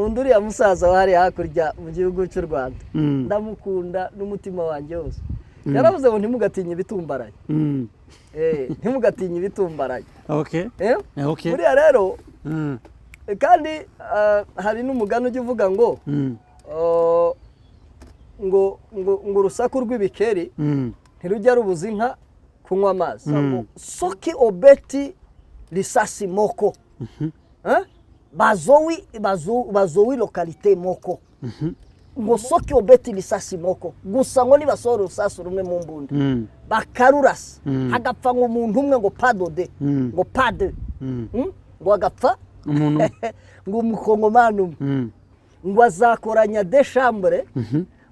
Nkunda uriya musaza wari hakurya mu gihugu cy'u Rwanda. Ndamukunda n'umutima wanjye wose. Yaravuze ngo ntimugatinye ibitumbaraye. Ntimugatinye ibitumbaraye. Eh? Buriya rero kandi hari n'umugani ujya uvuga ngo ngo urusaku rw'ibikeri ntirujya rubuza inka kunywa amazi. Ngo soki obeti lisasi moko. Eh? Bazowi bazowi localité moko. Ngo soki obeti lisasi moko gusa, ngo nibasohora urusasu rumwe mu mbunda bakarurasa, hagapfa ngo umuntu umwe, ngo padode, ngo pade. Ngo agapfa umuntu ngo umukongomani umwe, ngo azakoranya deux chambres,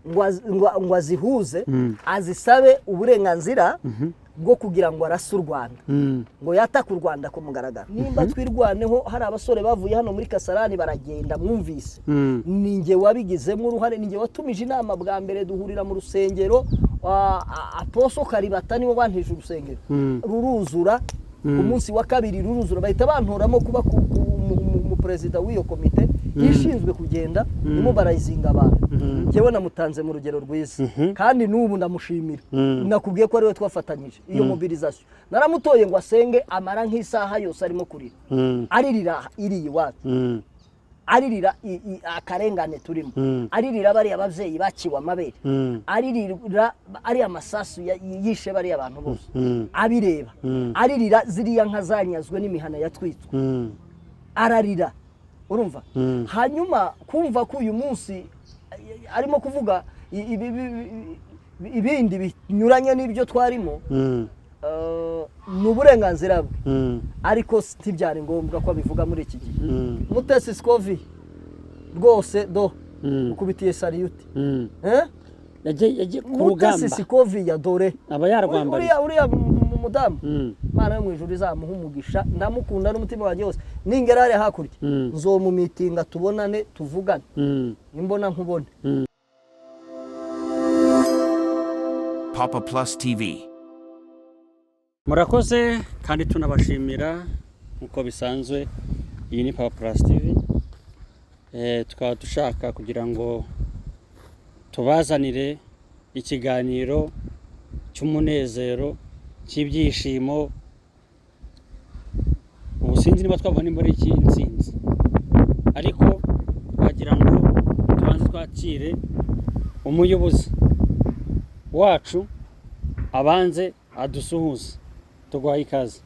ngo azihuze, azisabe uburenganzira bwo kugira ngo arase u Rwanda, ngo yatake u Rwanda ku mugaragaro. Nimba Twirwaneho hari abasore bavuye hano muri Kasarani baragenda, mwumvise, ni njye wabigizemo uruhare, ni njye watumije inama bwa mbere, duhurira mu rusengero. Apostle Karibata niwe wantije urusengero, ruruzura. Ku munsi wa kabiri ruruzura, bahita bantoramo kuba umuperezida w'iyo komite ishinzwe kugenda imobilizinga abantu. Njyewe namutanze mu rugero rwiza, kandi n'ubu ndamushimira. Nakubwiye ko ariwe twafatanyije iyo mobilisation. Naramutoye ngo asenge, amara nk'isaha yose arimo kurira, aririra iriya iwacu, aririra akarengane turimo, aririra bariya babyeyi baciwe amabere, aririra ariya masasu yishe bariya bantu bose, abireba, aririra ziriya nka zanyazwe n'imihana yatwitswe, ararira, urumva. Hanyuma kumva ko uyu munsi arimo kuvuga ibindi binyuranye n'ibyo twarimo, ni uburenganzira bwe, ariko ntibyari ngombwa ko abivuga muri iki gihe. Mutesi Scovia rwose do ukubitiye salute. Eh? Yagiye ku Mutesi rugamba. Scovia dore aba yarwambariye. Uriya mudamu, Imana yo mu ijuru izamuha umugisha. Ndamukunda n'umutima wanjye wose. Ningera hariya hakurya, nzomumitinga, tubonane, tuvugane, nimbona nkubone. Papa Plus TV. Murakoze kandi tunabashimira nk'uko bisanzwe. Iyi ni Papa Plus TV. Tukaba dushaka kugira ngo tubazanire ikiganiro cy'umunezero, cy'ibyishimo. Ubu sinzi niba twabona nimba ari iki intsinzi, ariko twagira ngo tubanze twakire umuyobozi wacu, abanze adusuhuze. Tuguhaye ikaze.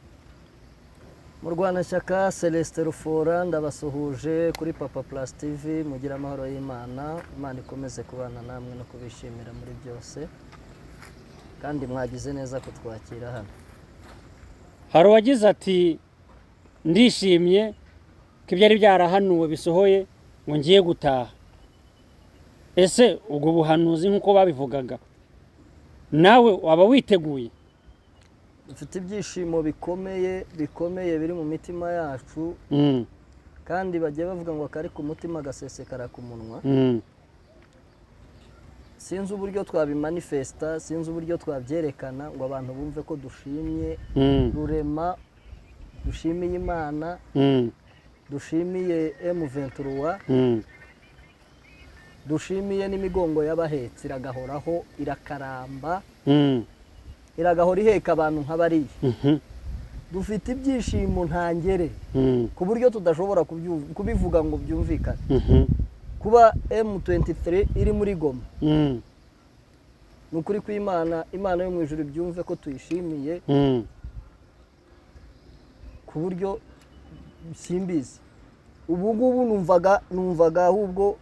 Murwanashyaka Celestin Rufora, ndabasuhuje kuri Papa Plus TV. Mugire amahoro y'Imana. Imana ikomeze kubana namwe no kubishimira muri byose, kandi mwagize neza kutwakira hano. Hari uwagize ati: "Ndishimye ko ibyari byarahanuwe bisohoye, ngo ngiye gutaha." Ese ubwo buhanuzi nk'uko babivugaga, nawe waba witeguye? Dufite ibyishimo bikomeye bikomeye biri mu mitima yacu, kandi bagiye bavuga ngo akari ku mutima gasesekara ku munwa. Sinzi uburyo twabimanifesta, sinzi uburyo twabyerekana ngo abantu bumve ko dushimye Rurema, dushimiye Imana, dushimiye M23, dushimiye n'imigongo y'abahetse. Iragahoraho, irakaramba, iragahora iheka abantu nka bariya. Dufite ibyishimo ntangere, ku buryo tudashobora kubivuga ngo byumvikane. Kuba M23 iri muri Goma, ni ukuri kw'Imana, Imana yo mu ijuru byumve ko tuyishimiye ku buryo simbizi. Ubu ngubu numvaga ahubwo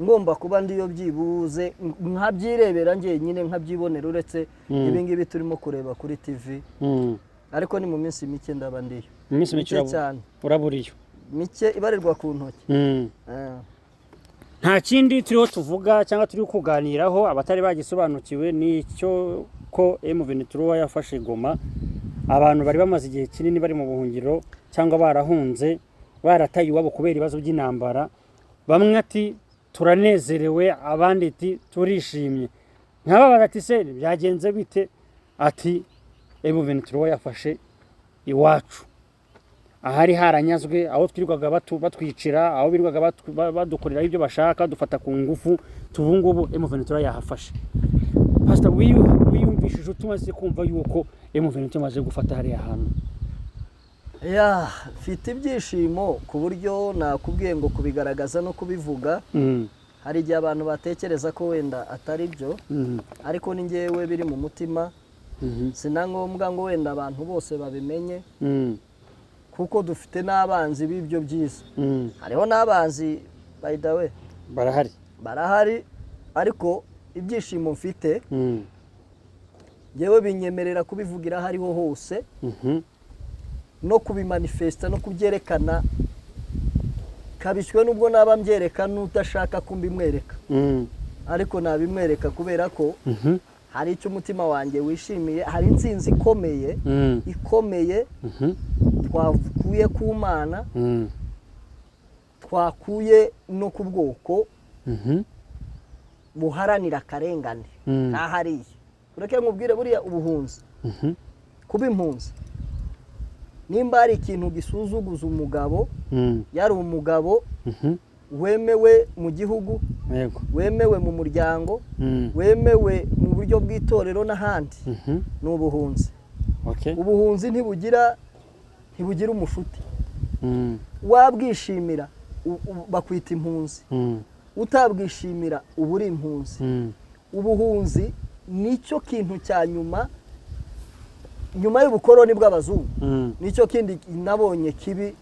ngomba kuba ndiyo, byibuze nkabyirebera njyenyine, nkabyibonera, uretse ibi ngibi turimo kureba kuri TV. Ariko ni mu minsi mike ndaba ndiyo. Mu minsi mike. Mike cyane. Uraburiyo. Mike ibarirwa ku ntoki. Nta kindi turiho tuvuga cyangwa turi kuganiraho, abatari bagisobanukiwe ni icyo ko M23 yafashe Goma. Abantu bari bamaze igihe kinini bari mu buhungiro cyangwa barahunze, barataye iwabo kubera ibibazo by'intambara. Bamwe ati: "Turanezerewe," abandi ati: "Turishimye." Nkababaza ati: "Se byagenze bite?" Ati: "M23 yafashe iwacu." Ahari haranyazwe, aho twirirwaga batwicira, aho birirwaga badukoreraho ibyo bashaka, dufata ku ngufu, tubu ngubu M23 yahafashe. Pastor, wiyumvishije utumaze kumva yuko M23 imaze gufata hariya hantu? Ya, mfite ibyishimo ku buryo nakubwiye ngo kubigaragaza no kubivuga, hari igihe abantu batekereza ko wenda atari byo, ariko ni njyewe biri mu mutima. Si na ngombwa ngo wenda abantu bose babimenye, kuko dufite n'abanzi b'ibyo byiza. Hariho n'abanzi, by the way. Barahari. Barahari, ariko ibyishimo mfite njyewe binyemerera kubivugira aho ariho hose, no kubimanifesta no kubyerekana, kabishywe nubwo naba mbyereka n'udashaka ko mbimwereka, ariko nabimwereka kubera ko hari icyo umutima wanjye wishimiye, hari intsinzi ikomeye, ikomeye twakuye ku Mana, twakuye no ku bwoko buharanira akarengane nta hariya. Ureke nkubwire, buriya ubuhunzi, kuba impunzi, nimba hari ikintu gisuzuguza umugabo, yari umugabo wemewe mu gihugu, wemewe mu muryango, wemewe mu buryo bw'itorero n'ahandi, ni ubuhunzi. Ubuhunzi ntibugira umushuti. Wabwishimira bakwita impunzi, utabwishimira uba uri impunzi. Ubuhunzi nicyo kintu cya nyuma nyuma y'ubukoroni bw'abazungu, nicyo kindi nabonye kibi.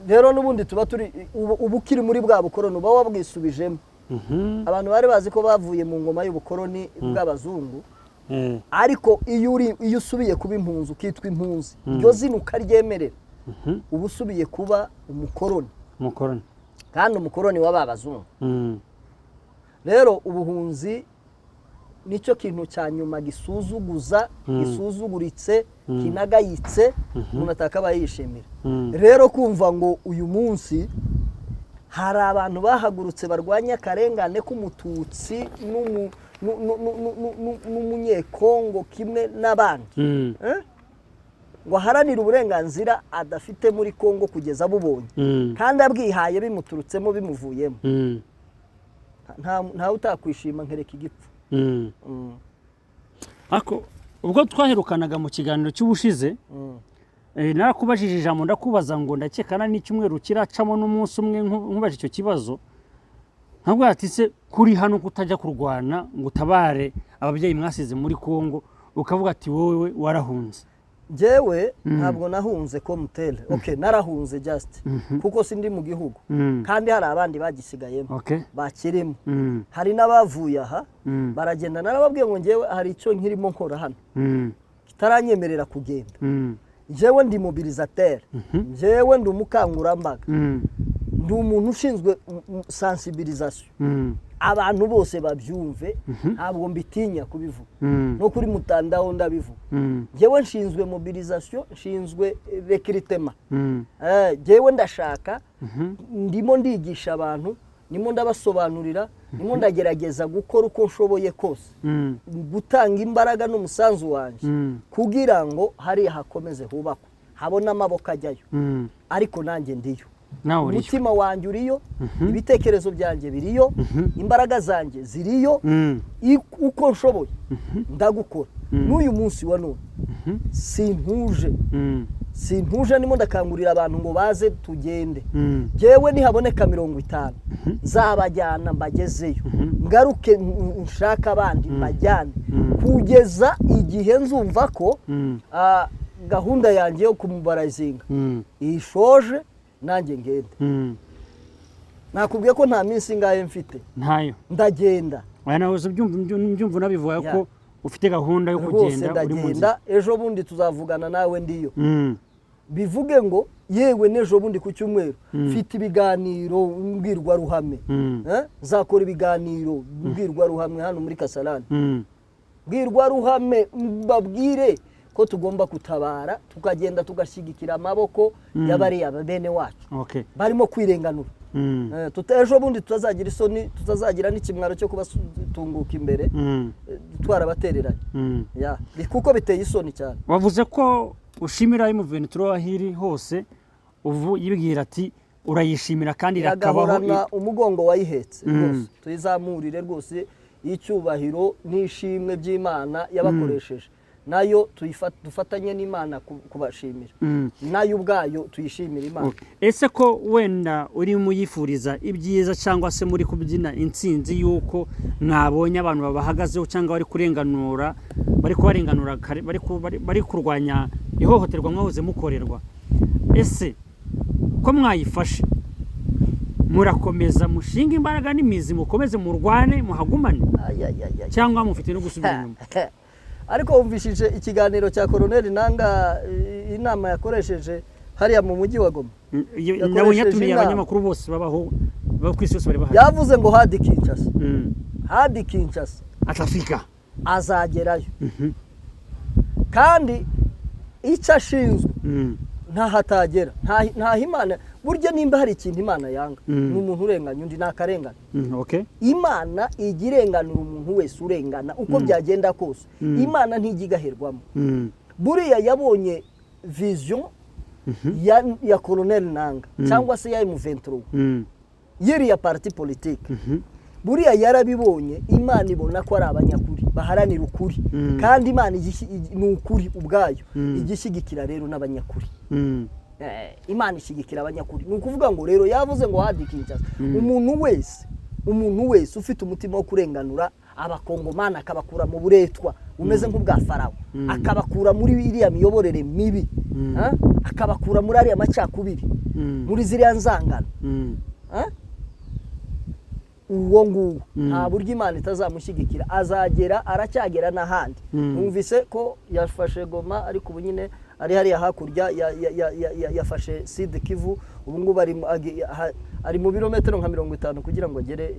Rero n'ubundi tuba turi ubu ukiri muri bwa bukoroni, uba wabwisubijemo. Abantu bari bazi ko bavuye mu ngoma y'ubukoroni bw'abazungu, ariko iyo usubiye kuba impunzi, ukitwa impunzi, iryo zina ukaryemerera, uba usubiye kuba umukoroni. Umukoroni. Kandi umukoroni w'aba bazungu. Rero ubuhunzi nicyo kintu cya nyuma gisuzuguza, gisuzuguritse, kinagayitse, umuntu atakaba yishimira. Rero kumva ngo uyu munsi hari abantu bahagurutse barwanya akarengane k'umututsi n'umunyekongo kimwe n'abandi, Eh? Ngo aharanire uburenganzira adafite muri Kongo kugeza abubonye, kandi abwihaye bimuturutsemo, bimuvuyemo, ntawe utakwishima nkereka igipfu. Ariko ubwo twaherukanaga mu kiganiro cy'ubushize, narakubajije ijambo, ndakubaza ngo ndakekana n'icyumweru kiracamo n'umunsi umwe nkubaje icyo kibazo, ntabwo ati se kuri hano kutajya kurwana ngo utabare ababyeyi mwasize muri Kongo, ukavuga ati wowe warahunze. Njyewe ntabwo nahunze komutere. Okay, narahunze just kuko sindi mu gihugu, kandi hari abandi bagisigayemo, bakirimo. Hari n'abavuye aha baragenda. Narababwiye ngo njyewe hari icyo nkirimo nkora hano kitaranyemerera kugenda. Njyewe ndi mobilisateur, njyewe ndi umukangurambaga, ndi umuntu ushinzwe sensibilisation, abantu bose babyumve, ntabwo mbitinya kubivuga, no kuri mutandaho ndabivuga. Njyewe nshinzwe mobilisation, nshinzwe recrutement. Njyewe ndashaka, ndimo ndigisha abantu, ndimo ndabasobanurira, ndimo ndagerageza gukora uko nshoboye kose, gutanga imbaraga n'umusanzu wanjye kugira ngo hariya hakomeze hubakwe, habone amaboko ajyayo. Ariko nanjye ndiyo. Nawe uriyo. Umutima wanjye uriyo, ibitekerezo byanjye biriyo, imbaraga zanjye ziriyo. Uko nshoboye ndagukora. N'uyu munsi wa none sintuje, sintuje. Ndimo ndakangurira abantu ngo baze tugende. Njyewe nihaboneka 50 nzabajyana mbagezeyo, ngaruke nshake abandi mbajyane, kugeza igihe nzumva ko gahunda yanjye yo kumubarazinga ishoje, nanjye ngende. Nakubwiye ko nta minsi ingahe mfite. Ntayo. Ndagenda. Aya nawe ubyumva unabivuga ko ufite gahunda yo Rwose kugenda, uri mu nzira. Ndagenda. Ejo bundi tuzavugana nawe ndiyo. Bivuge ngo yewe n'ejo bundi ku cyumweru mfite ibiganiro mbwirwaruhame. Eh? Nzakora ibiganiro mbwirwaruhame hano muri Kasarani, mbwirwaruhame, mbabwire ko tugomba gutabara, tukagenda tugashyigikira amaboko y'abariya bene wacu barimo kwirenganura. Ejo bundi tutazagira isoni, tutazagira n'ikimwaro cyo kubatunguka imbere, twarabatereranye. Ya, kuko biteye isoni cyane. Wavuze ko Ushimira M23 aho iri hose, ubu yibwira ati urayishimira kandi irakabaho. Iragahorana umugongo wayihetse rwose. Tuyizamurire rwose icyubahiro n'ishimwe by'Imana yabakoresheje, nayo dufatanye n'Imana kubashimira, nayo ubwayo tuyishimire Imana. Okay. Ese ko wenda uri muyifuriza ibyiza cyangwa se muri kubyina intsinzi y'uko mwabonye abantu babahagazeho cyangwa bari kurenganura, bari kubarenganura kare, bari kurwanya ihohoterwa mwahoze mukorerwa, ese ko mwayifashe murakomeza mushinga imbaraga n'imizi, mukomeze murwane muhagumane, Ay, ay, ay, ay. cyangwa mufite no gusubira inyuma? Ariko wumvishije ikiganiro cya Koroneli Nanga, inama yakoresheje hariya mu mujyi wa Goma? Nabonye Yakoresheje yatumiye inama. abanyamakuru bose babaho bo ku isi yose, bari bahari. Yavuze ngo hadi Kinshasa, hadi Kinshasa. Atafika. Azagerayo, kandi icyo ashinzwe ntaho atagera, ntaho Imana. Burya nimba hari ikintu Imana yanga, ni umuntu urenganya undi, ni akarengane. Imana ijya irenganura umuntu wese urengana uko byagenda kose. Imana ntijya igaherwamo. Buriya yabonye vision ya Colonel Nanga cyangwa se ya M23, yiriya parti politique. Buriya yarabibonye, Imana ibona ko ari abanyakuri baharanira ukuri, kandi Imana ni ukuri ubwayo, ijya ishyigikira rero n'abanyakuri. Imana ishyigikira abanyakuri. Ni ukuvuga ngo rero yavuze ngo hadi Kinshasa. Umuntu wese ufite umutima wo kurenganura Abakongomani, akabakura mu buretwa bumeze nk'ubwa Farawo, akabakura muri iriya miyoborere mibi, ha? Akabakura muri ariya macakubiri, muri ziriya nzangano, ha? Uwo nguwo nta buryo Imana itazamushyigikira, azagera, aracyagera n'ahandi. Numvise ko yafashe Goma, ariko ubu nyine ari hariya hakurya yafashe Sud Kivu. Ubu ngubu ari mu birometero nka 50 kugira ngo agere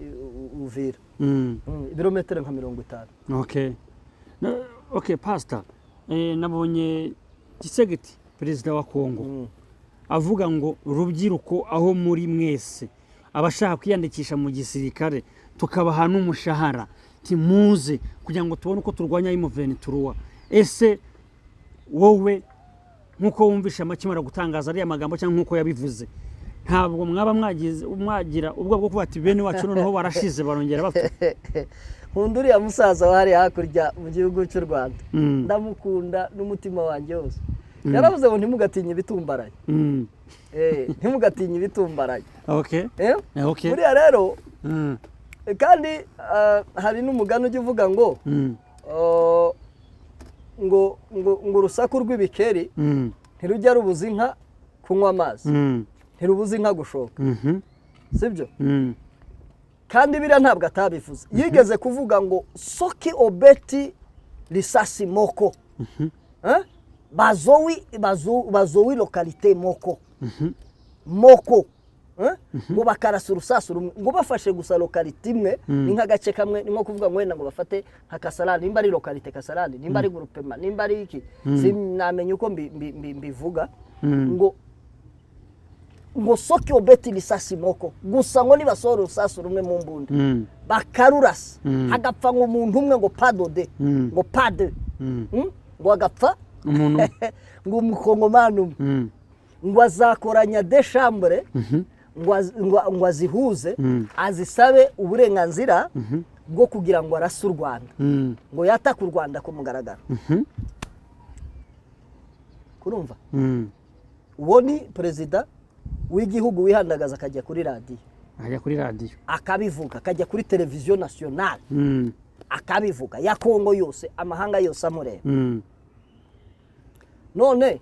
Uvira. Ibirometero nka 50. Okay. Okay, Pastor. Nabonye Tshisekedi, perezida wa Kongo, avuga ngo rubyiruko aho muri mwese, abashaka kwiyandikisha mu gisirikare tukabaha n'umushahara, timuze kugira ngo tubone uko turwanya M23. Ese wowe nk'uko wumvishe amakimara gutangaza ariya magambo cyangwa nk'uko yabivuze, ntabwo mwaba mwagize mwagira ubwo bwo kuba ati bene wacu noneho barashize, barongera bapfa? Nkunda uriya musaza wari hakurya mu gihugu cy'u Rwanda. Ndamukunda n'umutima wanjye wose. Yaravuze ngo ntimugatinye ibitumbaraye. Ntimugatinye ibitumbaraye. Eh? Buriya rero kandi hari n'umugani ujya uvuga ngo ngo urusaku rw'ibikeri ntirujya rubuza inka kunywa amazi, ntirubuza inka gushoka. Sibyo? Kandi biriya ntabwo atabivuze, yigeze kuvuga ngo soki obeti risasi moko. Eh? Bazowi bazowi localité moko moko. Eh? Ngo bakarasa urusasu rumwe, ngo bafashe gusa localité imwe, ni nk'agace kamwe, ni nko kuvuga ngo wenda ngo bafate nka Kasarani, nimba ari localité Kasarani, nimba ari groupement, nimba ari iki, sinamenya uko mbivuga. Ngo soki obeti risasi moko gusa, ngo nibasohora urusasu rumwe mu mbunda, bakarurasa, hagapfa ngo umuntu umwe, ngo padode, ngo pade. Ngo agapfa umuntu ngo Umukongomani umwe, ngo azakoranya deux chambres, ngo azihuze, azisabe uburenganzira bwo kugira ngo arase u Rwanda, ngo yatake u Rwanda ku mugaragaro. Kurumva? Uwo ni perezida w'igihugu wihandagaza akajya kuri radiyo, ajya kuri radiyo, akabivuga, akajya kuri televiziyo nationale, akabivuga ya Kongo yose, amahanga yose amureba. None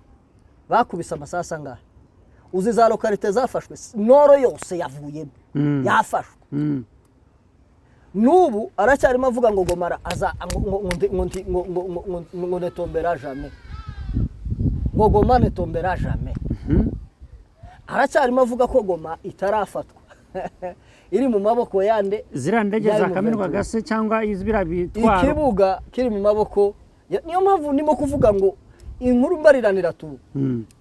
bakubise amasasu angahe? Uzi za localité zafashwe? Nord yose yavuyemo, yafashwe. N'ubu aracyarimo avuga ngo Gomara aza ngo ngo ngo ngo ngo ngo ngo ngo ngo ne tombera jamais, ngo Goma ne tombera jamais. Aracyarimo avuga ko Goma itarafatwa, iri mu maboko yande? Ziriya ndege Yari mu zakamirwaga se cyangwa biriya bitwaro? Ikibuga kiri mu maboko niyo mpamvu ndimo kuvuga ngo inkuru mbariranira tu.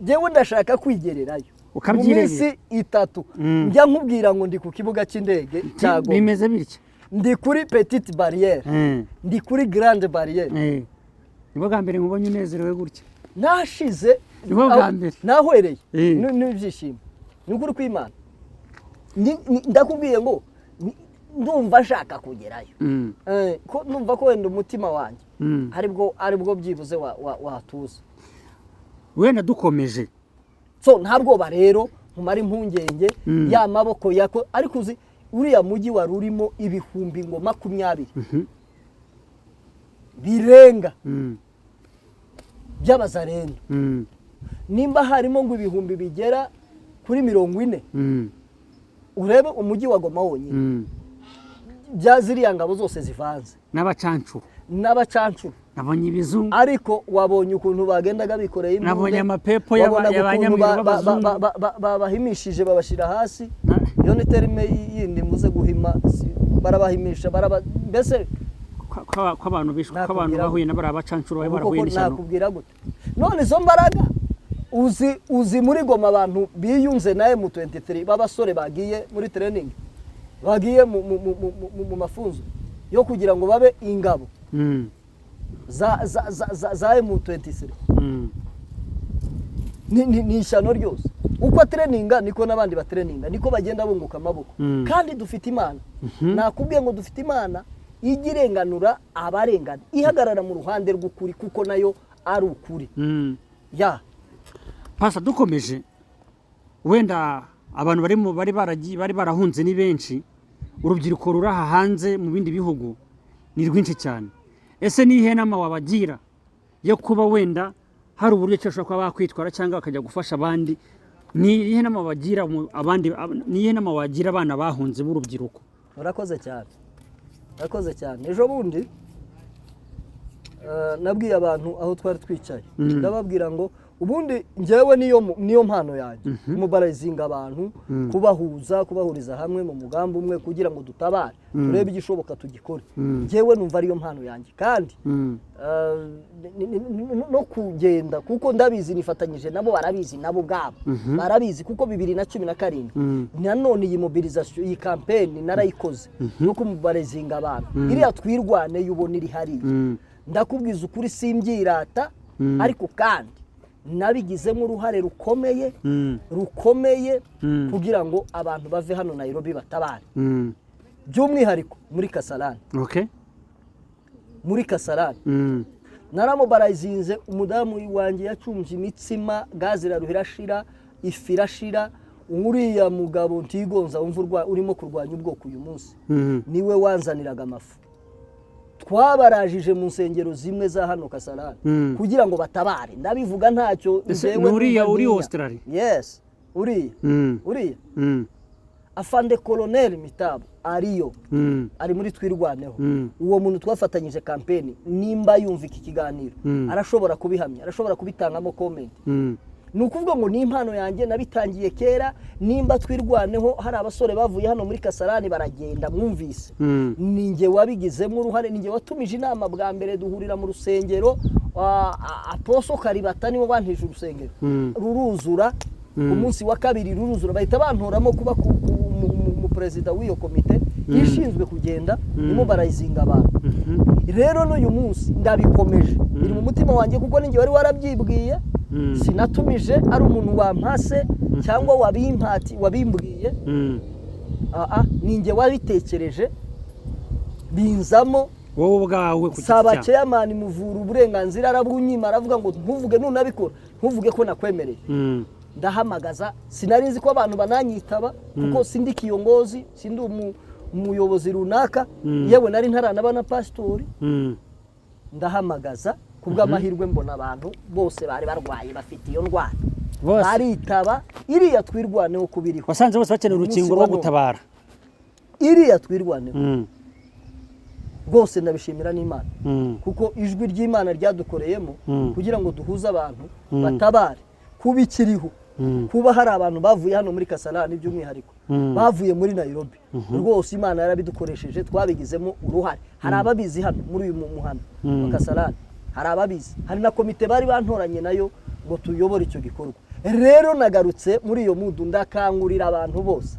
Njyewe ndashaka kwigererayo mu Ukabyirebera. minsi 3. Njya nkubwira ngo ndi ku kibuga cy'indege cya Goma, bimeze bitya, ndi kuri petite barrière, ndi kuri grande barrière. Nibwo bwa mbere nkubonye unezerewe gutya. Nashize. Nibwo bwa mbere. Nahwereye Eh. N'ibyishimo, ni ukuri kw'Imana. Ndakubwiye ngo ndumva nshaka kugerayo. Ko numva ko wenda umutima wanjye aribwo byibuze watuza. Wenda dukomeje. So nta bwoba rero nkumara impungenge. Ya maboko yako, ariko uzi uriya mujyi wari urimo ibihumbi ngo 20 birenga by'abazarendo. Nimba harimo ngo ibihumbi bigera kuri 40, urebe umujyi wa Goma wonyine, bya ziriya ngabo zose zivanze. N'abacancuro. N'abacancuro. Nabonye ibizungu. Ariko wabonye ukuntu bagendaga bikoreye imbunda. Nabonye amapepo Wabonaga ukuntu y'abanyamwiru b'abazungu. babahimishije, babashyira hasi. Iyo ni terme yindi mvuze, guhima, barabahimisha, mbese Ko abantu bishwe, ko abantu Nakubwira- bahuye na bariya bacancuro bari Ubu barahuye koko n'ishyano. Nakubwira gute none izo mbaraga? Uzi muri Goma abantu biyunze na M23 b'abasore bagiye muri training, bagiye mu mafunzo yo kugira ngo babe ingabo za M23. Ni ishyano ryose. Uko atreninga niko n'abandi batreninga, niko bagenda bunguka amaboko. Kandi dufite Imana. Nakubwiye ngo dufite Imana ijya irenganura abarengana, ihagarara mu ruhande rw'ukuri, kuko nayo ari ukuri. Ya. Pasa, dukomeje, wenda abantu bari mu bari baragiye, bari barahunze ni benshi. Urubyiruko ruri aha hanze mu bindi bihugu ni rwinshi cyane. Ese ni iyihe nama wabagira yo kuba wenda hari uburyo ki bashobora kuba bakwitwara cyangwa bakajya gufasha abandi? Ni iyihe nama wagira abandi? Ni iyihe nama wagira abana bahunze b'urubyiruko? Urakoze cyane, urakoze cyane. Ejo bundi nabwiye abantu aho twari twicaye, ndababwira ngo ubundi njyewe niyo mpano yanjye, kumobarayizinga abantu, kubahuza, kubahuriza hamwe mu mugambi umwe kugira ngo dutabare, turebe igishoboka tugikore. Njyewe numva ariyo mpano yanjye kandi no kugenda, kuko ndabizi, nifatanyije nabo, barabizi, nabo ubwabo barabizi, kuko 2017 nanone iyi mobilisation, iyi campaign narayikoze yo kumobarayizinga abantu. Iriya Twirwane y'ubona iri hariya, ndakubwiza ukuri, simbyirata, ariko kandi nabigizemo uruhare rukomeye, rukomeye, kugira ngo abantu bave hano Nairobi batabare, by'umwihariko muri Kasarani. Muri Kasarani naramobarayizinze. Umudamu wanjye yacumbye imitsima, gaze iraruha irashira, ifu irashira. Uriya mugabo ntigonza wumva urimo kurwanya ubwoko uyu munsi, niwe wanzaniraga amafu. Twabarajije mu nsengero zimwe za hano Kasarani kugira ngo batabare. Ndabivuga ntacyo Ese njyewe ni uriya numva uri ntinya. Australia? Yes, uriya. Uriya afande colonel Mitabo ariyo, ari muri Twirwaneho. Uwo muntu twafatanyije campaign, nimba yumva iki kiganiro, arashobora kubihamya, arashobora kubitangamo comment. Ni ukuvuga ngo ni impano yanjye, nabitangiye kera. Nimba Twirwaneho hari abasore bavuye hano muri Kasarani baragenda, mwumvise, ni njye wabigizemo uruhare, ni njye watumije inama bwa mbere, duhurira mu rusengero. Apostle Karibata niwe wantije urusengero, ruruzura. Ku munsi wa kabiri ruruzura, bahita bantoramo kuba mu perezida w'iyo komite ishinzwe kugenda imobarayizinga abantu. Rero n'uyu munsi ndabikomeje, biri mu mutima wanjye, kuko ninjye wari warabyibwiye. Sinatumije ari umuntu wampase cyangwa wabimpati wabimbwiye. Aa, ninjye wabitekereje, binzamo. Wowe ubwawe ku giti Saba cyawe. Chairman muvura uburenganzira, arabunyima, aravuga ngo ntuvuge, nunabikora ntuvuge ko nakwemereye. Ndahamagaza, sinari nzi ko abantu bananyitaba, kuko sindi kiongozi, sindi umuyobozi runaka, yewe nari ntaranaba na pasitori. Ndahamagaza, ku bw'amahirwe mbona abantu bose bari barwaye, bafite iyo ndwara, Bose. baritaba. Iriya Twirwaneho kubiriho. Wasanze bose bakeneye Umunsi urukingo wa rwo none. gutabara. Iriya Twirwaneho rwose ndabishimira n'Imana, kuko ijwi ry'Imana ryadukoreyemo kugira ngo duhuze abantu, batabare. Kuba ikiriho, kuba hari abantu bavuye hano muri Kasarani, by'umwihariko bavuye muri Nairobi, rwose Imana yarabidukoresheje, twabigizemo uruhare. Hari ababizi hano muri uyu muhanda wa Kasarani, hari ababizi, hari na komite bari bantoranye nayo ngo tuyobore icyo gikorwa. Rero nagarutse muri iyo mood, ndakangurira abantu bose,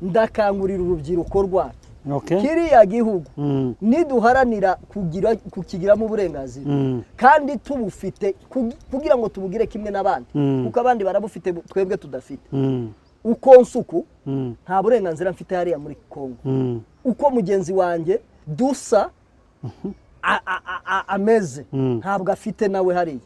ndakangurira urubyiruko rwacu. Okay. Kiriya gihugu niduharanira kukigiramo uburenganzira kandi tubufite kugira ngo tubugire kimwe n'abandi, kuko abandi barabufite, twebwe tudafite. Uko nsuku nta burenganzira mfite hariya muri Kongo, uko mugenzi wanjye dusa ameze, ntabwo afite nawe hariya.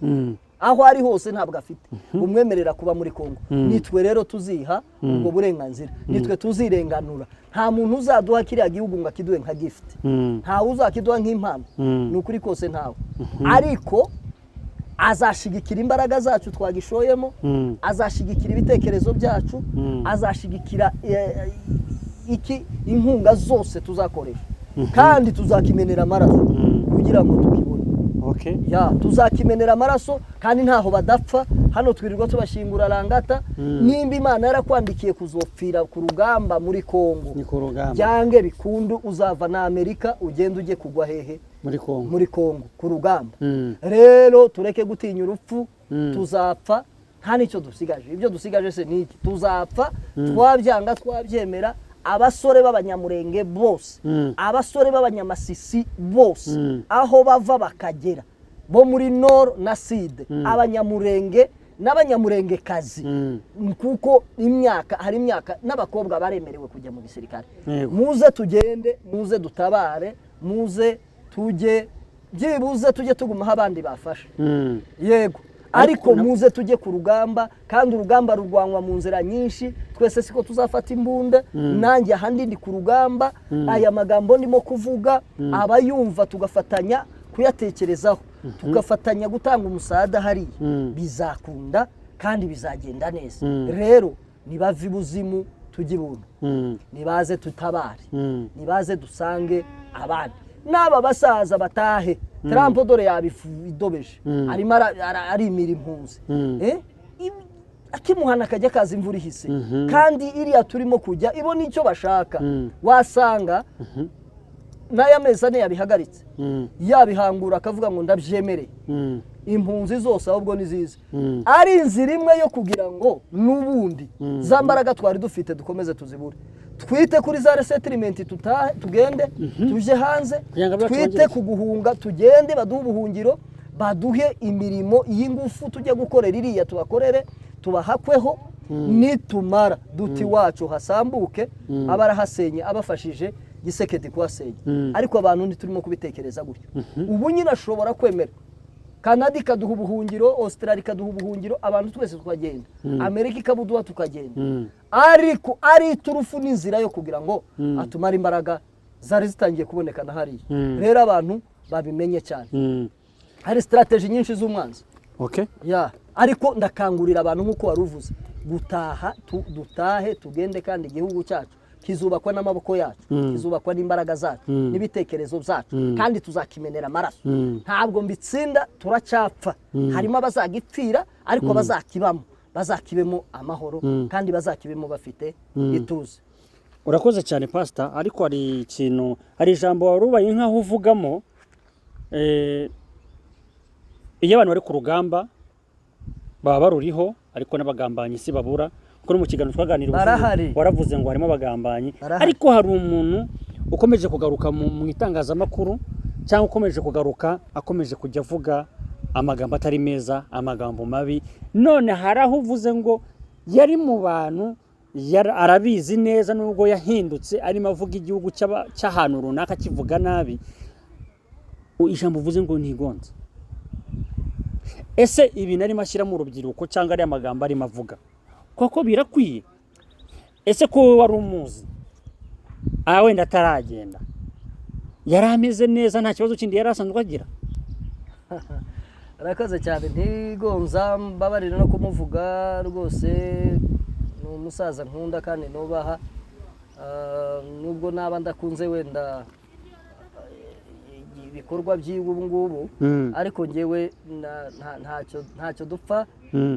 Aho ari hose ntabwo afite umwemerera kuba muri Kongo. Nitwe rero tuziha ubwo burenganzira, nitwe tuzirenganura. Nta muntu uzaduha kiriya gihugu ngo akiduhe nka gift. Ntawe uzakiduha nk'impano. Ni ukuri kose, ntawe. Ariko azashigikira imbaraga zacu twagishoyemo, azashigikira ibitekerezo byacu, azashigikira iki inkunga zose tuzakoresha, kandi tuzakimenera amaraso kugira ngo tukibone. Ya, tuzakimenera amaraso, kandi ntaho badapfa. Hano twirirwa tubashyingura rangata. Nimba Imana yarakwandikiye kuzopfira ku rugamba muri Kongo, Ni ku rugamba. byange bikundu uzava na Amerika ugende ujye kugwa hehe? Muri Kongo. Muri Kongo ku rugamba. Rero tureke gutinya urupfu. Tuzapfa, nta n'icyo dusigaje. Ibyo dusigaje se ni iki? Tuzapfa twabyanga twabyemera. Abasore b'Abanyamurenge bose, abasore b'Abanyamasisi bose, aho bava bakagera, bo muri nord na sud, Abanyamurenge n'Abanyamurengekazi, kuko imyaka hari imyaka n'abakobwa baremerewe kujya mu gisirikare. Muze tugende, muze dutabare, muze tujye, byibuze tujye tugumaho abandi bafashe. Yego, ariko muze tujye ku rugamba, kandi urugamba rurwanwa mu nzira nyinshi. Twese siko tuzafata imbunda. Nanjye ahandi ndi ku rugamba. Aya magambo ndimo kuvuga, abayumva tugafatanya kuyatekerezaho, tugafatanya gutanga umusada hariya, bizakunda kandi bizagenda neza. Rero nibave ibuzimu tujye ibuntu. Nibaze tutabare. Nibaze dusange abandi. N'aba basaza batahe. Trump dore yabidobeje, arimo arimira impunzi. Akimuhana akajya kaza imvura ihise. Kandi iriya turimo kujya ibona icyo bashaka. Wasanga n'aya mezi 4 yabihagaritse, yabihangura akavuga ngo ndabyemereye, impunzi zose ahubwo ni ziza. Ari inzira imwe yo kugira ngo n'ubundi za mbaraga twari dufite dukomeze tuzibure. Twite kuri za resettlement, tutahe, tugende tuje hanze. Kugira ngo Twite bongere. ku guhunga, tugende baduhe ubuhungiro, baduhe imirimo y'ingufu tujye gukorera iriya, tubakorere, tubahakweho. Nitumara duti wacu hasambuke, abarahasenye abafashije Gisekedi kuhasenya. Ariko abantu ntiturimo kubitekereza gutyo. Ubu nyine ashobora kwemera Kanada ikaduha ubuhungiro, Australia ikaduha ubuhungiro, abantu twese tukagenda, Amerika ikabuduha tukagenda. Ariko ari iturufu n'inzira yo kugira ngo atumare imbaraga zari zitangiye kuboneka na hariya. Rero abantu babimenye cyane, hari strategy nyinshi z'umwanzi. Ya, ariko ndakangurira abantu, nk'uko wari uvuze, gutaha. Dutahe tugende, kandi igihugu cyacu kizubakwa n'amaboko yacu, kizubakwa n'imbaraga zacu n'ibitekerezo byacu, kandi tuzakimenera amaraso. Ntabwo mbitsinda, turacyapfa. Harimo abazagipfira, ariko abazakibamo bazakibemo amahoro, kandi bazakibemo bafite ituze. Urakoze cyane, Pasita. Ariko hari ikintu, hari ijambo wari ubaye nk'aho uvugamo. Iyo abantu bari ku rugamba baba baruriho, ariko n'abagambanyi si babura, kuko no mu kiganiro twaganiriye ubushize Barahari. waravuze ngo harimo abagambanyi. Barahari. Ariko hari umuntu ukomeje kugaruka mu itangazamakuru, cyangwa ukomeje kugaruka, akomeje kujya avuga amagambo atari meza, amagambo mabi. None hari aho uvuze ngo yari mu bantu, arabizi neza nubwo yahindutse, arimo avuga igihugu cy'ahantu runaka, kivuga nabi. Ijambo uvuze ngo ntigonze, ese ibi narimo ashyira mu rubyiruko, cyangwa ariya magambo arimo avuga koko birakwiye? Ese ko wowe wari umuzi, aha wenda ataragenda, yari ameze neza, nta kibazo kindi yari asanzwe agira? Arakoze cyane Ntigonza, mbabarira no kumuvuga rwose. Ni umusaza nkunda kandi nubaha. Nubwo naba ndakunze wenda ibikorwa by'iwe ubu ngubu, ariko ngewe ntacyo dupfa,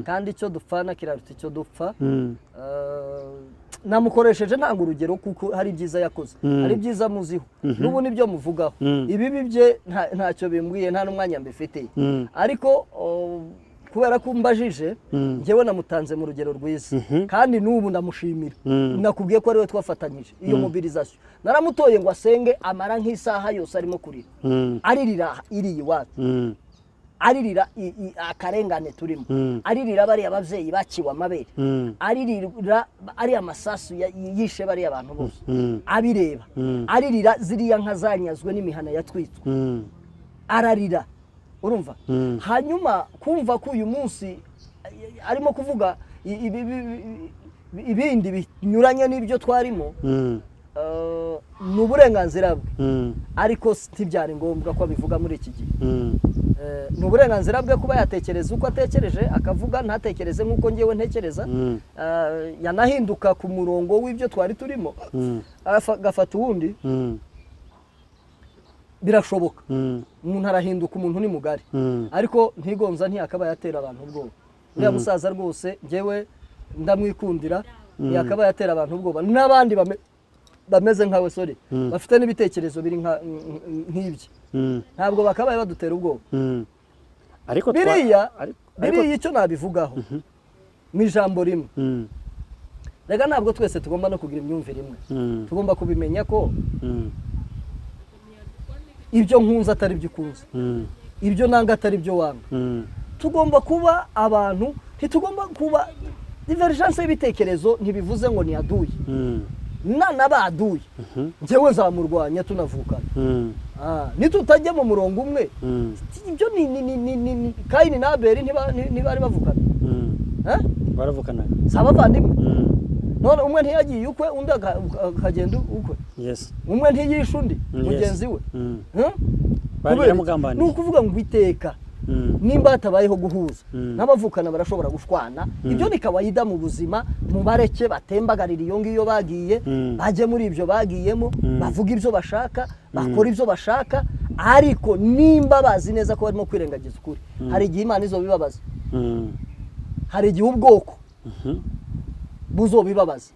kandi icyo dupfana kiraruta icyo dupfa. Namukoresheje ntanga urugero kuko hari ibyiza yakoze, hari ibyiza muziho n'ubu nibyo muvugaho. Ibibi bye ntacyo bimbwiye, nta n'umwanya mbifitiye. Ariko Kubera ko umbajije, njyewe namutanze mu rugero rwiza kandi n'ubu ndamushimira. Nakubwiye ko ariwe twafatanyije iyo mobilisation. Naramutoye ngo asenge, amara nk'isaha yose arimo kurira, aririra iriya iwacu, aririra akarengane turimo, aririra bariya babyeyi baciwe amabere, aririra ariya masasu yishe bariya bantu bose abireba, aririra ziriya nka zanyazwe n'imihana yatwitswe, ararira, urumva? Hanyuma kumva ko uyu munsi arimo kuvuga ibindi binyuranye n'ibyo twarimo, ni uburenganzira bwe, ariko ntibyari ngombwa ko abivuga muri iki gihe. Ni uburenganzira bwe kuba yatekereza uko atekereje, akavuga, ntatekereze nk'uko ngewe ntekereza. Yanahinduka ku murongo w'ibyo twari turimo, agafata uwundi, birashoboka. Umuntu arahinduka, umuntu ni mugari. Ariko Ntigonza ntiyakaba yatera abantu ubwoba. Uriya musaza rwose ngewe ndamwikundira, ntiyakaba yatera abantu ubwoba n'abandi bameze nkawe, sorry, bafite n'ibitekerezo biri nk'ibye, ntabwo bakabaye badutera ubwoba. Ariko Biriya ariko biriya icyo nabivugaho mu ijambo rimwe, rega ntabwo twese tugomba no kugira imyumvire imwe. Tugomba kubimenya ko ibyo nkunze atari byo ukunze, ibyo nanga atari byo wanga. Tugomba kuba abantu, ntitugomba kuba divergence y'ibitekerezo. Ntibivuze ngo ni aduye. Nanabaduye, njyewe nzamurwanya tunavukana. Nitutajya mu murongo umwe, ibyo ni Kayini na Abeli, ntibari bavukana? Eh? Baravukanaga. Si abavandimwe? None umwe ntiyagiye ukwe, undi akagenda ukwe? Yes. Umwe ntiyishe undi mugenzi we? Huh? Bari Kubera iki? yaramugambaniye. Ni ukuvuga ngo iteka nimba hatabayeho guhuza, n'abavukana barashobora gushwana. Ibyo ni kawaida mu buzima. Mubareke batembagarira iyo ngiyo bagiye, bajye muri ibyo bagiyemo, bavuga ibyo bashaka, bakora ibyo bashaka. Ariko nimba bazi neza ko barimo kwirengagiza ukuri, hari igihe Imana izobibabaza, hari igihe ubwoko buzobibabaza,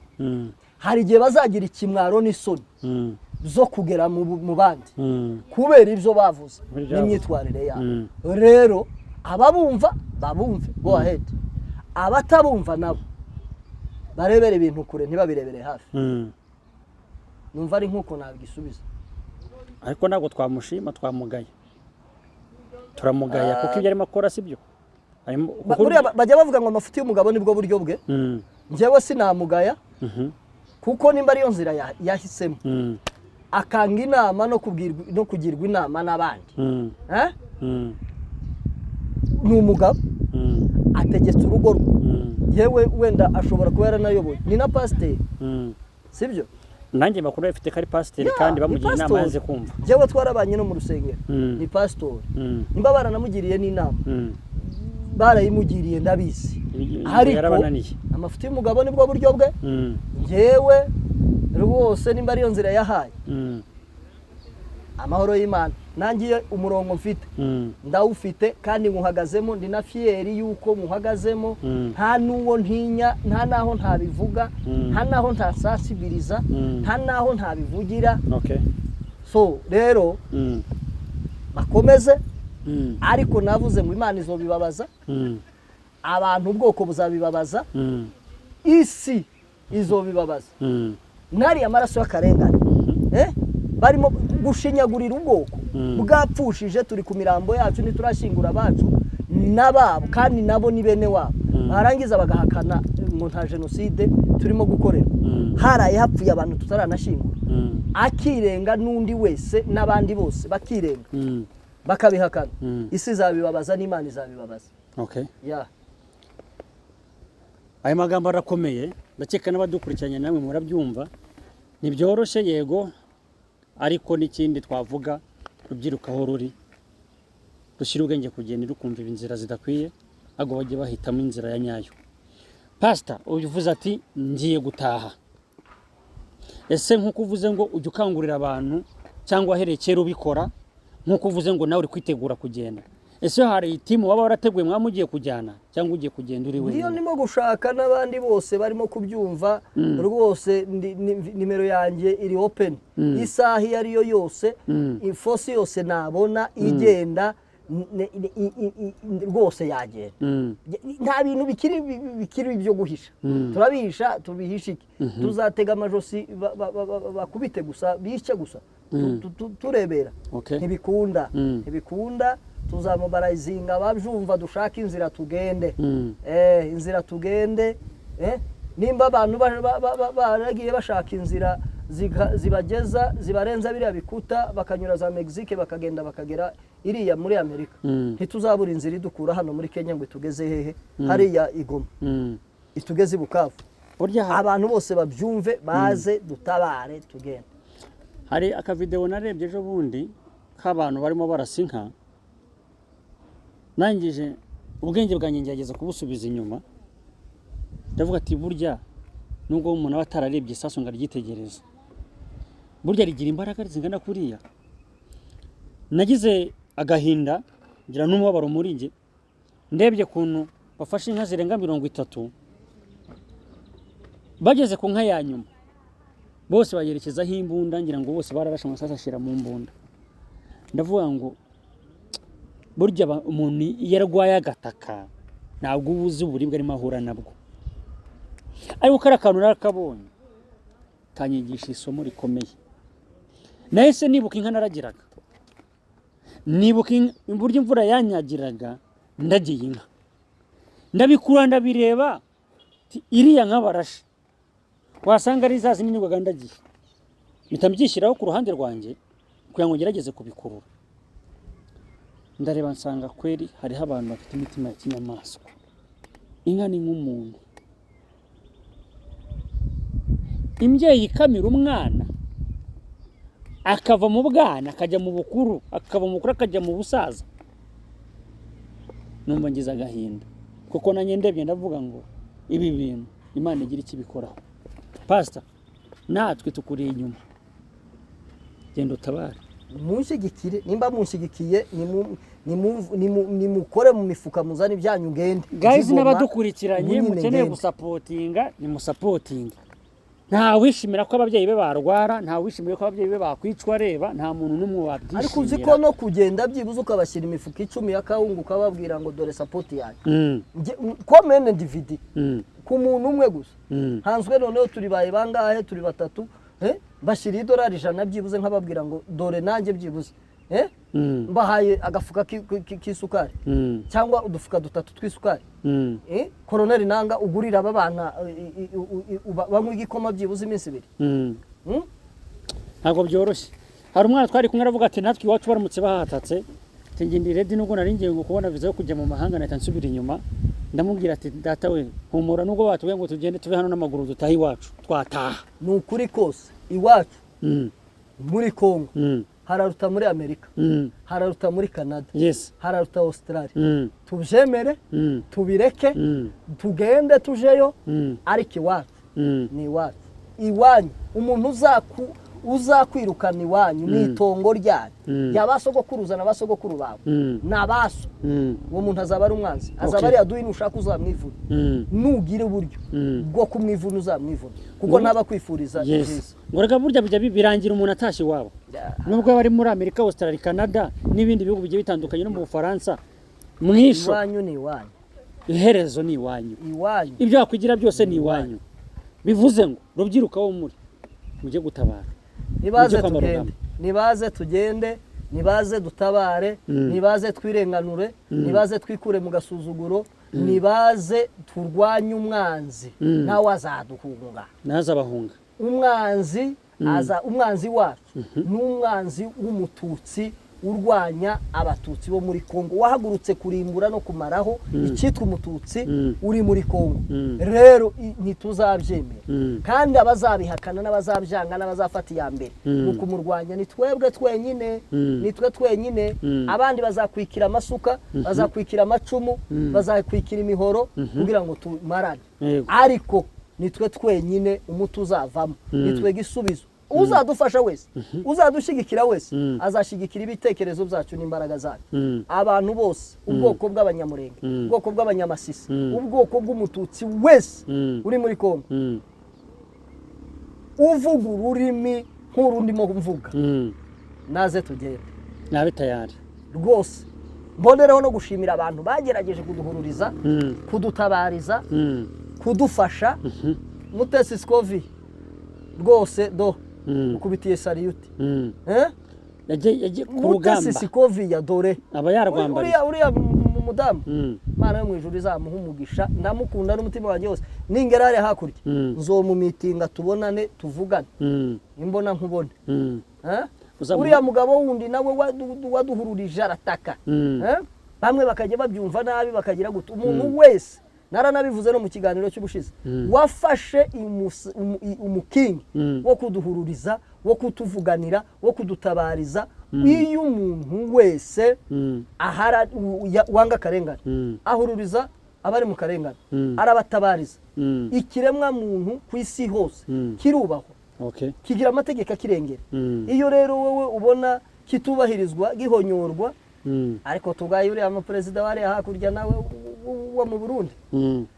hari igihe bazagira ikimwaro n'isoni zo kugera mu bandi kubera ibyo bavuze Kubera ibyo n'imyitwarire yabo. Rero ababumva babumve, go ahead. Abatabumva nabo barebere ibintu kure, ntibabirebere hafi. Numva ari nk'uko nabwisubiza. Ariko ntabwo twamushima, twamugaye, turamugaya kuko ibyo arimo akora si byo. Buriya bajya bavuga ngo amafuti y'umugabo nibwo buryo bwe. Njyewe sinamugaya, kuko nimba ariyo nzira yahisemo, akanga inama no kubwirwa no kugirwa inama n'abandi, eh? Ni umugabo, ategetse urugo rwe. Yewe, wenda ashobora kuba yaranayoboye, ni na pasiteri, sibyo? Nanjye makuru afite ko ari pasiteri, Yeah, kandi ni bamugira inama pasitori. yanze kumva. Njyewe twarabanye no mu rusengero. Ni pasitori. Nimba baranamugiriye n'inama, barayimugiriye, ndabizi. Ariko Yarabananiye. amafuti y'umugabo nibwo buryo bwe. Njyewe rwose nimba ariyo nzira yahaye, amahoro y'Imana. Nanjye iyo umurongo mfite ndawufite kandi nywuhagazemo, ndi na fier y'uko nywuhagazemo. Nta n'uwo ntinya, nta n'aho ntabivuga, nta n'aho ntasansibiriza, nta n'aho ntabivugira. So rero bakomeze, ariko navuze ngo Imana izobibabaza, abantu, ubwoko buzabibabaza, isi izobibabaza. N'ariya maraso y'akarengane, eh? Barimo gushinyagurira ubwoko bwapfushije. Turi ku mirambo yacu, ntiturashyingura abacu n'ababo, kandi nabo ni bene wabo. Barangiza bagahakana ngo nta jenoside turimo gukorera, haraye hapfuye abantu tutaranashyingura. Akirenga n'undi wese n'abandi bose bakirenga, bakabihakana. Isi izabibabaza n'Imana izabibabaza. Yeah. Aya magambo arakomeye, ndakeka n'abadukurikiranye namwe murabyumva. Ntibyoroshye yego, ariko n'ikindi twavuga, rubyiruko aho ruri, rushyira ubwenge kugenda rukumva inzira zidakwiye, ahubwo bajye bahitamo inzira ya nyayo. Pasita, uvuze ati ngiye gutaha. Ese nk'uko uvuze ngo ujya ukangurira abantu, cyangwa wahereye kera ubikora, nk'uko uvuze ngo nawe uri kwitegura kugenda, ese hari team waba warateguye mwaba mugiye kujyana, cyangwa ugiye kugenda uri Niyo wenyine? ndimo gushaka n'abandi bose barimo kubyumva rwose, nimero yanjye iri open. Isaha iyo ari yo yose, iforce yose nabona igenda. Rwose yagenda. Nta bintu bikiri ibyo guhisha. Turabihisha, tubihisha iki? Tuzatega amajosi bakubite gusa, bice gusa, turebera? Ntibikunda. Ntibikunda. Tuzamobarayizinga ababyumva, dushake inzira tugende. Inzira tugende. Nimba abantu baragiye bashaka inzira zibageza, zibarenza biriya bikuta, bakanyura za Mexique, bakagenda bakagera iriya muri Amerika, ntituzabura inzira idukura hano muri Kenya ngo itugeze hehe? Hariya i Goma, itugeze i Bukavu. Burya Abantu bose babyumve, baze dutabare, tugende. Hari akavidewo narebye ejo bundi k'abantu barimo barasa inka. Nangije ubwenge bwanjye ngerageza kubusubiza inyuma, ndavuga ati: "Burya nubwo umuntu aba atararebye isasu ngo aryitegereze, burya rigira imbaraga zingana kuriya." Nagize agahinda, ngira n'umubabaro muri njye, ndebye ukuntu bafashe inka zirenga 30, bageze ku nka ya nyuma bose bayerekezaho imbunda, ngira ngo bose bararashe, amasasu ashyira mu mbunda. Ndavuga ngo burya umuntu iyo arwaye agataka ntabwo uba uzi uburibwe arimo ahura nabwo. Ariko kariya kantu narakabonye kanyigisha isomo rikomeye. Nahise nibuka inka naragiraga, nibuka uburyo imvura yanyagiraga ndagiye inka, ndabikura, ndabireba, nti iriya nka barashe wasanga ari za zindi nirwaga ndagiye. Mpita mbyishyiraho ku ruhande rwanjye kugira ngo ngerageze kubikurura. Ndareba nsanga kweri hariho abantu bafite imitima ya kinyamaswa. Inka ni nk'umuntu, imbyeyi ikamira umwana akava mu bwana akajya mu bukuru, akava mu bukuru akajya mu busaza. Numva ngize agahinda, kuko nanjye ndebye ndavuga ngo ibi bintu Imana igira icyo ibikoraho. Pasita, natwe tukuri inyuma, genda utabare. Munshyigikire. Nimba munshyigikiye, nimukore mu mifuka, muzane ibyanyu, ngende. Guys, Nzigoma, n'abadukurikiranye, ubu nyine mukeneye ngende. Gusapotinga, nimusapotinge. Nta wishimira ko ababyeyi be barwara, nta wishimiye ko ababyeyi be bakwicwa areba, nta muntu n'umwe Ariko uzi ko wabyishimira. no kugenda byibuze ukabashyira imifuka 10 ya kawunga, ukababwira ngo dore support yanjye, comme un individu, ku muntu umwe gusa, hanzwe noneho turi baye bangahe? Turi batatu, eh? Bashyira idolari 100 byibuze, nkababwira ngo dore nanjye byibuze, eh? Mbahaye agafuka k'isukari cyangwa udufuka dutatu tw'isukari. Eh? Koroneri nanga ugurira aba bana banywa igikoma byibuze iminsi 2. Hmm? Ntabwo byoroshye. Hari umwana twari kumwe aravuga ati: "Natwe iwacu baramutse bahatatse, ati njye ndi ready, nubwo nari ngiye ngo kubona viza yo kujya mu mahanga nahita nsubira inyuma." Ndamubwira ati: "Data we, humura, nubwo batubwiye ngo tugende tuve hano n'amaguru dutahe iwacu, twataha." Ni ukuri kose, iwacu muri Kongo hararuta muri Amerika, hararuta muri Canada, hararuta Australia. Tubyemere, tubireke, tugende tujeyo, ariko iwacu ni iwacu. Iwanyu, umuntu uzakwirukana iwanyu ni itongo ryanyu yaba sogokuruza na basogokuru bawe, ni abaso, uwo muntu azaba ari umwanzi, azaba ari aduyi. Nushaka uzamwivuna, nugira uburyo bwo kumwivuna uzamwivuna, kuko ntaba akwifuriza ibyiza. Ngo reka burya bijya birangira umuntu atashye iwabo, nubwo aba ari muri Amerika, Australia, Canada n'ibindi bihugu bigiye bitandukanye, no mu Bufaransa mwisho. Iwanyu ni iwanyu. Iherezo ni iwanyu. Iwanyu. Ibyo wakwigira byose ni iwanyu. Bivuze ngo rubyiruko wo muri mujye gutabara, Nibaze mujye kwambara tugende. urugamba. Nibaze tugende, nibaze dutabare, nibaze twirenganure, nibaze twikure mu gasuzuguro, nibaze turwanye umwanzi, nawe azaduhunga. Ntazabahunga. Umwanzi aza, umwanzi wacu ni umwanzi w'umututsi urwanya abatutsi bo muri Kongo, wahagurutse kurimbura no kumaraho icyitwa umututsi uri muri Kongo. Rero ntituzabyemera, kandi abazabihakana n'abazabyanga n'abazafata iya mbere ni ukumurwanya ni twebwe twenyine, ni twe twenyine. Abandi bazakwikira amasuka, bazakwikira amacumu, bazakwikira imihoro kugira ngo tumarane, ariko ni twe twenyine umuti uzavamo, ni twe gisubizo. Uzadufasha wese, uzadushyigikira wese, azashyigikira ibitekerezo byacu n'imbaraga zacu. Abantu bose, ubwoko bw'abanyamurenge, ubwoko bw'abanyamasisi, ubwoko bw'umututsi wese uri muri Kongo uvuga ururimi nk'urundimo mvuga, naze tugende. Nabe tayari. Rwose. Mbonereho no gushimira abantu bagerageje kuduhururiza, kudutabariza, kudufasha. Mutesi Scovi rwose do ukubitiye salute. Eh? Yagiye ku Mutesi rugamba. Sikovi dore Aba yarwambariye. Uriya mudamu, Imana yo mu ijuru izamuha umugisha, ndamukunda n'umutima wanjye wose. Ningera hariya hakurya, nzomumitinga, tubonane, tuvugane, imbona nkubone. Eh? Uriya mugabo wundi nawe waduhururije arataka. Eh? Bamwe bakajya babyumva nabi, bakagira gute. Umuntu wese, naranabivuze no mu kiganiro cy'ubushize, wafashe umukingi wo kuduhururiza, wo kutuvuganira, wo kudutabariza, iyo umuntu wese ahara wanga akarengane, ahururiza abari mu karengane, arabatabariza. Ikiremwa muntu ku isi hose kirubahwa, kigira amategeko akirengera. Iyo rero wowe ubona kitubahirizwa, gihonyorwa, ariko tugaye uriya muperezida wariya hakurya nawe wo mu Burundi,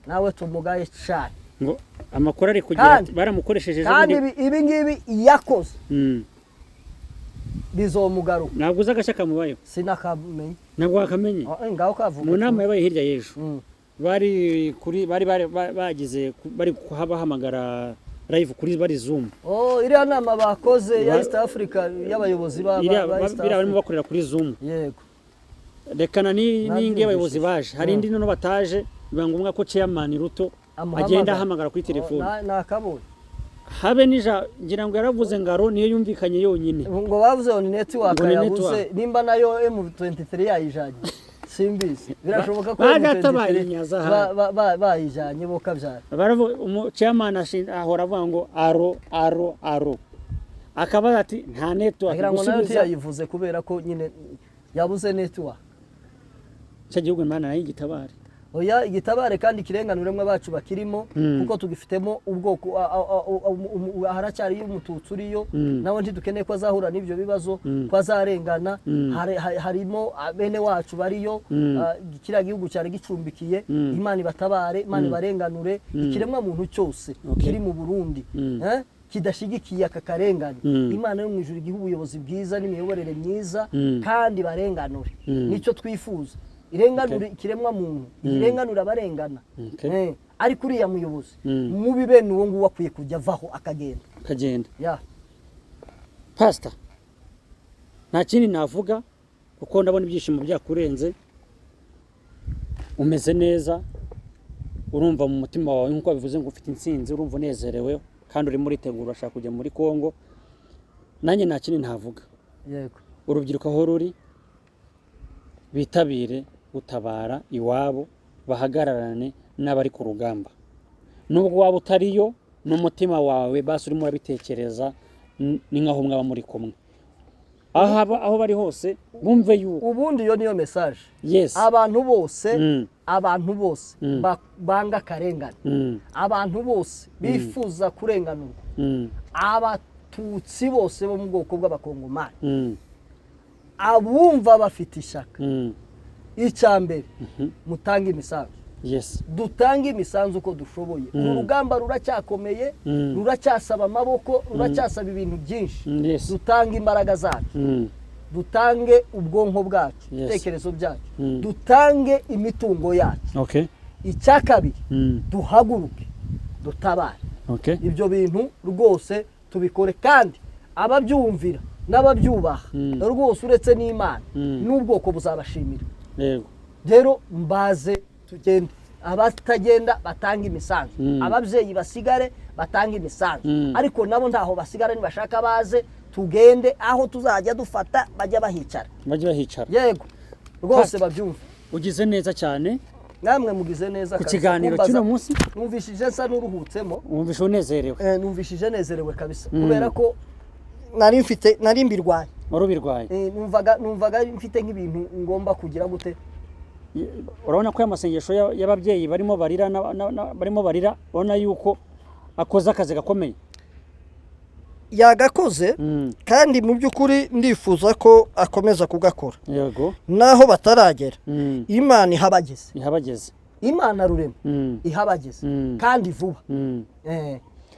nawe tumugaye cyane. Ngo amakuru ari kugira ati baramukoresheje ejo Kandi bundi. Ibi ngibi yakoze bizomugaruka. Ntabwo uzi agashya kamubayeho? Sinakamenya. Ntabwo wakamenye? Oh, ngaho kavuga. Mu nama yabaye hirya y'ejo, bari kuri bari bari bagize bari kuhabahamagara live kuri bari Zoom. Oh, iriya nama bakoze ya East Africa y'abayobozi Iriya ba East biriya barimo Africa. bakorera kuri Zoom. Yego. Rekana ni Nabyumvise. n'ingi abayobozi baje, hari indi noneho bataje, biba ngombwa ko chairman Ruto Amuhamagara. agenda ahamagara kuri Oh, telefone. Nakabonye. Habe nija ngira ngo yaravuze ngaro niyo yumvikanye yonyine. Ngo bavuze ngo ni network Ngo ni yabuze. network. Nimba nayo M23 yayijanye simbizi, birashoboka ko Bagatabaye M23 inyaza bayijanye bo kabyara. Baravuga chairman ahora avuga ngo aro aro aro, akabaza ati nta network. Ngira ngo nayo Gusubiza ntiyayivuze kubera ko nyine yabuze network. Cya gihugu Imana nayo igitabare. Oya, igitabare kandi kirenganuremwe abacu bakirimo, kuko tugifitemo ubwoko haracyariyo umututsi uriyo, nawe ntidukeneye ko azahura n'ibyo bibazo, ko azarengana. Harimo bene wacu bariyo, kiriya gihugu cyari gicumbikiye. Imana ibatabare, Imana ibarenganure. Ikiremwa muntu cyose kiri mu Burundi, kidashyigikiye aka karengane, Imana yo mu ijuru igihe ubuyobozi bwiza n'imiyoborere myiza, kandi barenganure. Nicyo twifuza, irenganure ikiremwa muntu, irenganure abarengana. Ariko uriya muyobozi mubi bene uwo nguwo akwiye kujya avaho akagenda. Akagenda. Ya. Pastor, nta kindi navuga kuko ndabona ibyishimo byakurenze, umeze neza, urumva mu mutima wawe nk'uko bivuze ngo ufite intsinzi, urumva unezerewe kandi urimo uritegura, urashaka kujya muri Kongo. Nanjye nta kindi ntavuga. Yego. Urubyiruko aho ruri bitabire gutabara iwabo, bahagararane n'abari ku rugamba. Nubwo waba utariyo, n'umutima wawe basi urimo urabitekereza, ni nk'aho mwaba muri kumwe aho bari hose, bumve yuko Ubundi iyo niyo message. Yes. Abantu bose, abantu bose banga akarengane, abantu bose bifuza kurenganurwa, abatutsi bose bo mu bwoko bw'abakongomani, abumva bafite ishyaka, icya mbere mutange imisanzu. Dutange imisanzu uko dushoboye. Uru rugamba ruracyakomeye, ruracyasaba amaboko, ruracyasaba ibintu byinshi. Dutange imbaraga zacu, dutange ubwonko bwacu, ibitekerezo byacu, dutange imitungo yacu. Icya kabiri, duhaguruke dutabare. Ibyo bintu rwose tubikore, kandi ababyumvira n'ababyubaha rwose, uretse n'Imana, n'ubwoko buzabashimira. Rero mbaze tugende, abatagenda batanga imisanzu, ababyeyi basigare batanga imisanzu, ariko nabo ntaho basigara, nibashaka baze tugende, aho tuzajya dufata bajya bahicara. Bajye bahicara. Yego rwose, babyumve. Ugize neza cyane. Namwe mugize neza Ku kabisa. kiganiro Kumbaza- cy'uno munsi. Numvishije nsa n'uruhutsemo. Wumvishe unezerewe? Numvishije nezerewe kabisa, kubera ko nari mfite, nari mbirwaye. Wari ubirwaye. Numvaga mfite nk'ibintu ngomba kugira gute. Urabona ko aya masengesho y'ababyeyi barimo barira barimo barira, urabona yuko akoze akazi gakomeye. Yagakoze, kandi mu by'ukuri ndifuza ko akomeza kugakora naho bataragera. Imana ihabageze. Ihabageze. Imana rurema ihabageze, kandi vuba.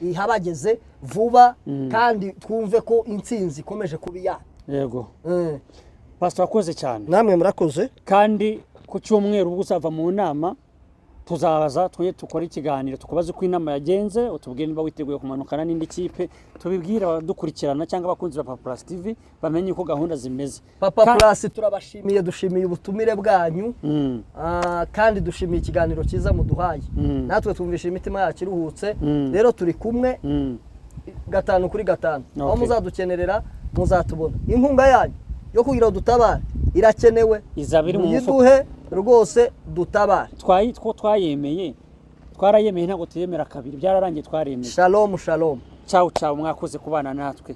Ihabageze vuba, kandi twumve ko intsinzi ikomeje kuba iya. Pastor, wakoze cyane. Namwe murakoze. Kandi ku cyumweru ubwo uzava mu nama, tuzabaza twongere dukore ikiganiro, tukubaze uko inama yagenze, utubwire niba witeguye kumanukana n'indi kipe, tubibwire abadukurikirana cyangwa abakunzi ba Papa Plus TV bamenye uko gahunda zimeze. Papa Plus, turabashimiye, dushimiye ubutumire bwanyu. Kandi dushimiye ikiganiro cyiza muduhaye. Natwe twumvishe imitima yacu iruhutse. Rero turi kumwe gatanu kuri gatanu. Aho muzadukenerera muzatubona. Inkunga yanyu yo kugira ngo dutabare irakenewe. Izaba iri mu mufuka. Muyiduhe rwose, dutabare. Two twayemeye, twarayemeye, ntabwo tuyemera kabiri, byararangiye, twaremeye. Shalom, shalom. Ciao, ciao, mwakoze kubana natwe.